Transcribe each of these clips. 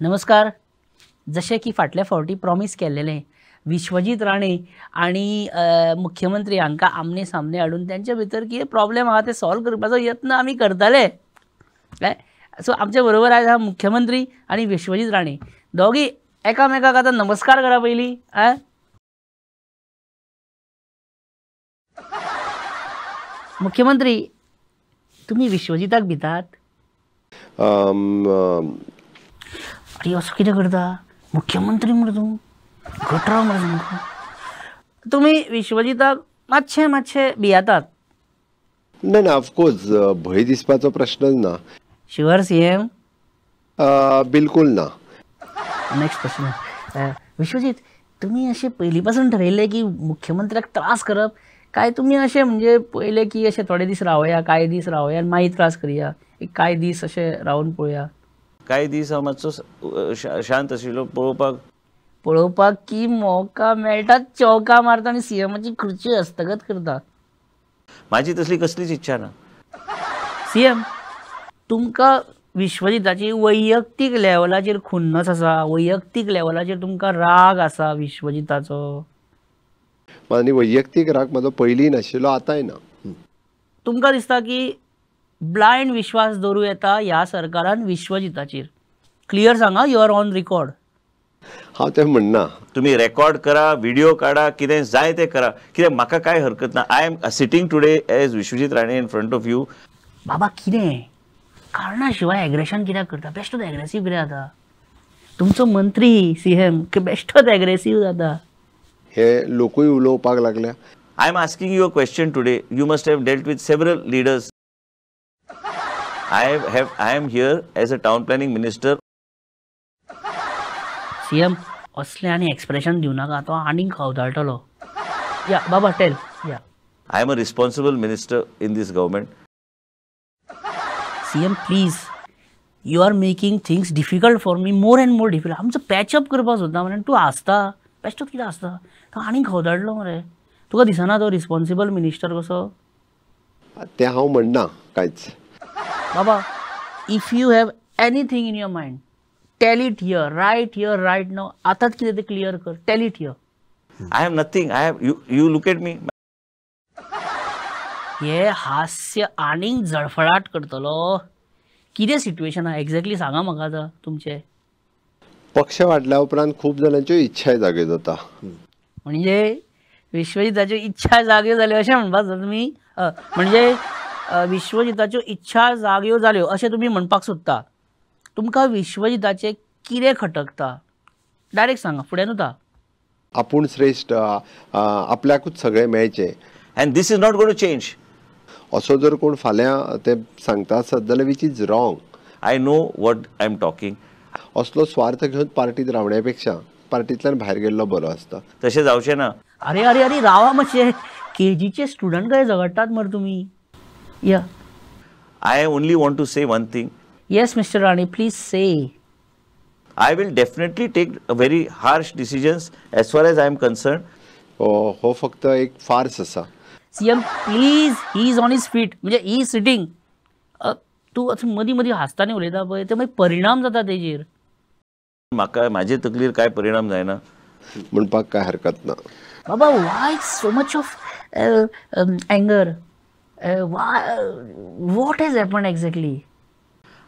नमस्कार. जशें की फाटल्या फावटी प्रॉमीस केल्लेलें, विश्वजीत राणे आनी मुख्यमंत्री हांकां आमने सामने हाडून त्यांच्या भितर कितें प्रॉब्लेम आहा ते सॉल्व करपाचो यत्न आमी करताले. सो आमचे बरोबर आयज आहा मुख्यमंत्री आनी विश्वजीत राणे. दोगी एकामेकाक आतां नमस्कार करा पयलीं. मुख्यमंत्री, तुमी विश्वजिताक भितात? अरे असो कितें करता मुख्यमंत्री मरे तूं, गटराव मरे सामको. तुमी विश्वजिताक मातशें मातशें भियेतात? ना ना, ऑफकोर्स भंय दिसपाचो प्रश्नच ना. Sure CM? बिलकुल ना. Next question. विश्वजीत, तुमी अशें पयलीं पासून ठरयल्लें की मुख्यमंत्र्याक त्रास करप, काय तुमी अशें म्हणजे पयलें की अशें थोडे दीस रावया, कांय दीस रावया आनी मागीर त्रास करया, एक कांय दीस अशें रावन पळोवया? कांय दीस हांव मातसो शांत आशिल्लो, पळोवपाक पळोवपाक की मोका मेळटा चौका मारता आनी सीएमाची खुर्ची हस्तगत करता. म्हाजी तसली कसलीच इच्छा ना. सीएम, तुमकां विश्वजिताची वैयक्तीक लेवलाचेर खुन्नस आसा, वैयक्तीक लेवलाचेर तुमकां राग आसा विश्वजिताचो? आनी वैयक्तीक राग म्हाजो पयलीं नाशिल्लो, आतांय ना. तुमकां दिसता की ब्लायंड विश्वास दवरूं येता ह्या सरकारान विश्वजिताचेर? क्लियर सांगा, you are on record. हांव तें म्हणना. तुमी रेकॉर्ड करा, व्हिडिओ काडा, कितें जाय तें करा, कित्याक म्हाका कांय हरकत ना. I am sitting today as Vishwajit Rane in front of you. बाबा कितें कारणा शिवाय एग्रेशन कित्याक करता? बेश्टोच एग्रेसीव कित्याक जाता तुमचो मंत्री सीएम? बेश्टोच एग्रेसीव जाता. हे लोकूय उलोवपाक लागल्या. I am asking you a question today. You must have dealt with several leaders. I am here as a town planning minister. CM, असलें आनी एक्सप्रेशन दिवं नाका, तो आनीक खवदळटलो. या बाबा, tell. Yeah, I am a responsible minister in this government. CM please, you are making things difficult for me, more and more difficult. आमचो patch-up करपाक सोदता मरे, तूं हांसता, बेश्टोच कितें हांसता? तो आनीक खवदळटलो मरे. तुका दिसना तो रिस्पॉन्सिबल मिनिस्टर कसो? तें हांव म्हणना कांयच. बाबा, if you have anything in your mind, tell it here, right here, right now. आतांच कितें तें क्लियर कर. Tell it here. I have nothing. I have you look at me. हे हास्य आनीक जळफळाट करतलो. कितें सिट्युएशन आहा एक्झॅक्टली सांगा म्हाका आतां तुमचें. पक्ष वाडल्या उपरांत खूब जाणांच्यो इच्छाय जाग्यो जाता. म्हणजे विश्वजिताच्यो इच्छा जाग्यो जाल्यो अशें म्हणपाक जाता तुमी? म्हणजे विश्वजिताच्यो इच्छा जाग्यो जाल्यो अशें तुमी म्हणपाक सोदता. तुमकां विश्वजिताचें कितें खटकता डायरेक्ट सांगा, फुडें नुता. आपूण श्रेश्ठ, आपल्याकूच सगळें मेळचें. And this is not going to change. असो जर कोण फाल्यां ते सांगता आसत जाल्यार which is wrong. I know what I am talking. असलो स्वार्थ घेवन पार्टीत रावण्या पेक्षा पार्टींतल्यान भायर गेल्लो बरो आसता. तशें जावचें ना. अरे अरे अरे रावा मातशें, केजीचे स्टुडंट काय झगडटात मरे तुमी? या, I only want to say one thing. Yes mister Rane, please say. I will definitely take very harsh decisions as far as I am concern. हो फक्त एक फार्स आसा. CM please, he is on his feet, म्हणजे he is sitting. तूं असो मदीं मदीं हांसता न्ही उलयता पळय, ते मागीर परिणाम जाता तेजेर. म्हाका म्हाजे तकलीर कांय परिणाम जायना म्हणपाक कांय हरकत ना. बाबा, why so much of anger? What has happen exactly?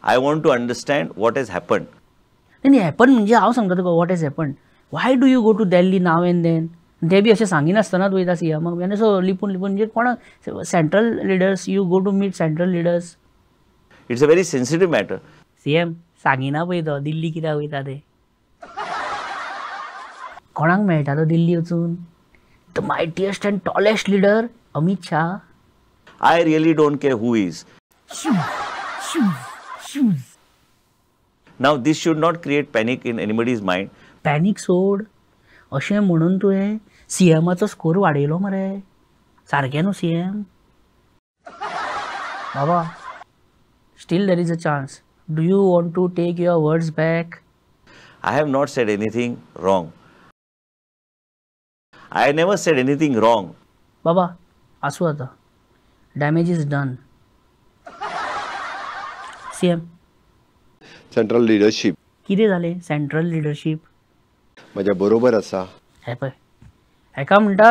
I want to understand what has happen. नाही हॅपन म्हणजे हांव सांगता तुका what has happen. Why do you go to Delhi now and then? ते बी अशें सांगिनासतना तूं वयता सीएमाक, आनी असो लिपून लिपून. म्हणजे कोणाक central leaders, you go to meet central leaders. It's a very sensitive matter. CM सांगिना पळय तो दिल्ली कित्याक वयता ते, कोणाक मेळटा तो दिल्ली वचून? The mightiest and tallest leader Amit Shah. I really don't care who is. Now this should not create panic in anybody's mind. Panic सोड अशें म्हणून तुवें सीएमाचो स्कोर वाडयलो मरे. सारकें न्हू सीएम? बाबा, still there is a chance. Do you want to take your words back? I have not said anything wrong. I never said anything wrong. बाबा आसूं आतां, damage is done. CM, central leadership. कितें जालें central leadership म्हज्या बरोबर आसा. हे पळय हेका म्हणटा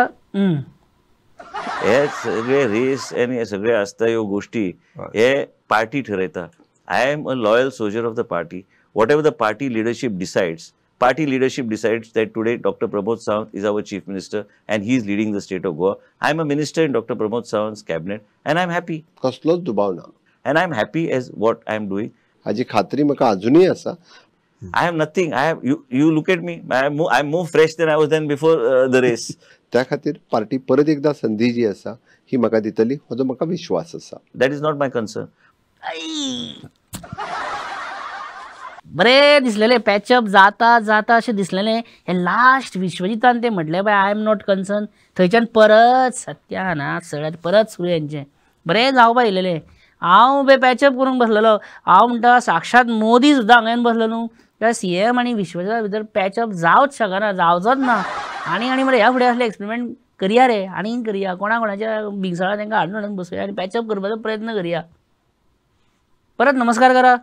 हे सगळे रेस आनी हे सगळे आसता ह्यो गोष्टी हे party ठरयता. I am a loyal soldier of the party. Whatever the party leadership decides, party leadership decides that today Doctor Pramod Sawant is our chief minister and he is leading the state of Goa. I am a minister in Doctor Pramod Sawant's cabinet and I am happy. कसलोच दुबाव ना. And I am happy as what I am doing. हाजी खात्री म्हाका अजुनूय आसा. I have nothing. I have you look at me. I am more fresh than I was than before the race. त्या खातीर पार्टी परत एकदा संधी जी आसा ही म्हाका दितली हो म्हाका विश्वास आसा. That is not my concern. बरें दिसलेलें पॅचअप जाता जाता अशें दिसलेलें. हे लास्ट विश्वजितान ते म्हटलें बाय I am not concern. थंयच्यान परत सत्यानाश सगळ्यात परत सुरू हेंचें बरें जावपा येयलेलें. हांव बे पॅचअप करूंक बसलेलो. हांव म्हणटा साक्षात मोदी सुद्दां हांगा येवन बसलो न्हू त्या सी एम आनी विश्वजिता भितर पॅचअप जावच शकना, जावचोच ना. आनी आनी मरे ह्या फुडें असले एक्सपेरिमेंट करया रे, आनी करया, कोणा कोणाच्या बिंगसाळा तांकां हाडून हाडून बसोवया आनी पॅचअप करपाचो प्रयत्न करया. परत नमस्कार करा.